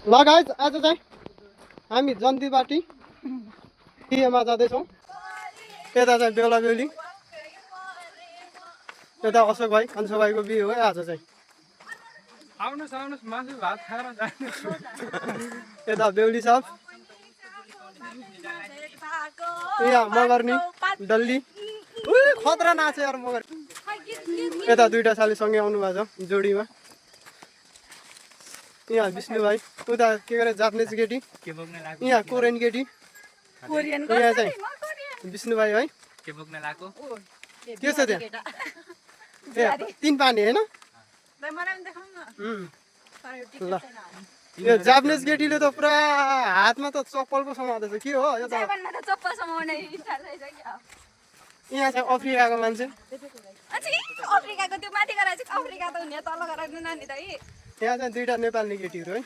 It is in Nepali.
ल गाइस आज चाहिँ हामी जन्तीबाटी बिहेमा जाँदैछौँ। यता चाहिँ बेहुला बेहुली, यता अशोक भाइ अन्सो भाइको बिहे हो आज चाहिँ। आउनुहोस् आउनुहोस् मासु भात खाएर जानु। यता बेहुली साहब, यहाँ मगर्नी डल्ली खतरा नाच्यो यार मगर। यता दुईटा साली सँगै आउनु भएको छ जोडीमा। यहाँ विष्णु भाइ, उता के गरे जापानिज केटी, यहाँ कोरियन केटी, यहाँ चाहिँ विष्णु भाइ है। के बोक्न लाग्यो? के छ त्यहाँ? ए 3 पानी होइन? ल यो जापानिज केटीले त पुरा हातमा त चप्पल पो समाउँदैछ के हो यो त? यहाँ चाहिँ अफ्रिकाको मान्छे, अफ्रिकाको त्यो माथि गराएछ अफ्रिका त हुने तल गराउनु नानी त यहाँ चाहिँ दुईटा नेपाली केटीहरू है।